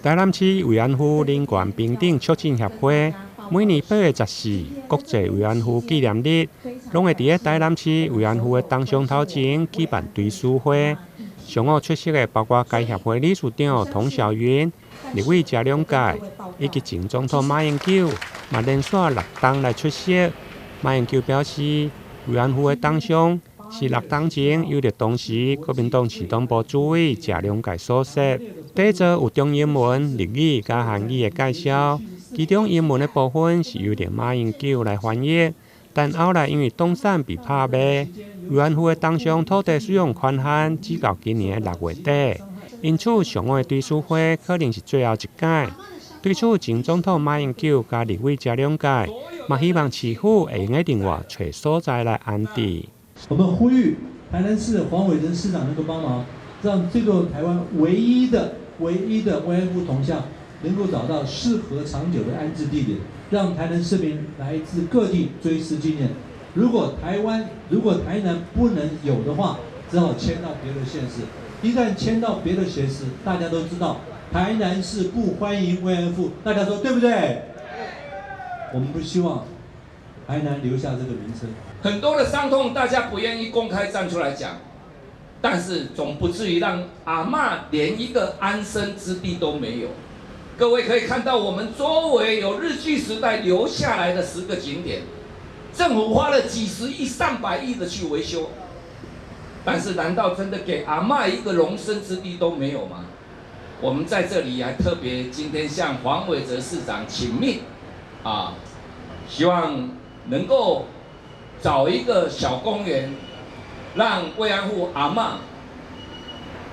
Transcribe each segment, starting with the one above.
台南市慰安婦人權平等促進協會每年8月14國際慰安婦紀念日，攏會佇咧台南市慰安婦的銅像頭前舉辦追思會。上午出席的包括該協會理事長童曉雲、立委謝龍介，以及前總統馬英九，嘛連續六冬來出席。馬英九表示，慰安婦的銅像是六冬前由著當時國民黨市黨部主委謝龍介所設。底座有中英文、日語佮韓語的介紹，其中英文的部分是由著馬英九來翻譯。但後來因為黨產被拍賣，慰安婦的銅像土地使用權限只到今年的6月底，因此上午的追思會可能是最後一擺。對此，前總統馬英九佮立委謝龍介嘛希望市府會用得另外揣所在來安置。我們呼籲台南市黃偉哲市長能夠幫忙，讓這座台灣唯一的、唯一的慰安婦銅像能夠找到適合長久的安置地點，讓台南市民來自各地追思紀念。如果台灣、如果台南不能有的話，只好遷到別的縣市。一旦遷到別的縣市，大家都知道台南市不歡迎慰安婦，大家說對不對？我們不希望台南留下這個名稱。很多的傷痛，大家不願意公開站出來講，但是總不至於讓阿嬤連一個安身之地都沒有。各位可以看到，我們周圍有日據時代留下來的10個景點，政府花了幾十億、上百億的去維修，但是難道真的給阿嬤一個容身之地都沒有嗎？我們在這裡還特別今天向黃偉哲市長請命，啊，希望能夠找一個小公園，讓慰安婦阿嬤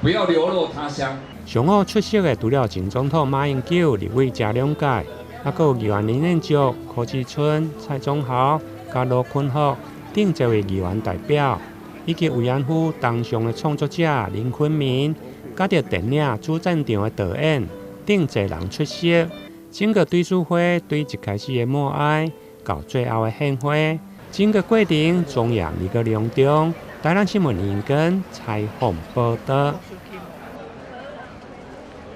不要流落他鄉。上午出席的除了前總統馬英九、立委謝龍介，猶閣有議員林彥祝、柯志春、蔡宗豪、佮羅坤福等這位議員代表，以及慰安婦銅像的創作者林坤明，佮著電影主戰場的導演等濟人出席。整個追思會對一開始的默哀，到最後的獻花，整個過程莊嚴而閣隆重。台南新聞林根採訪報導。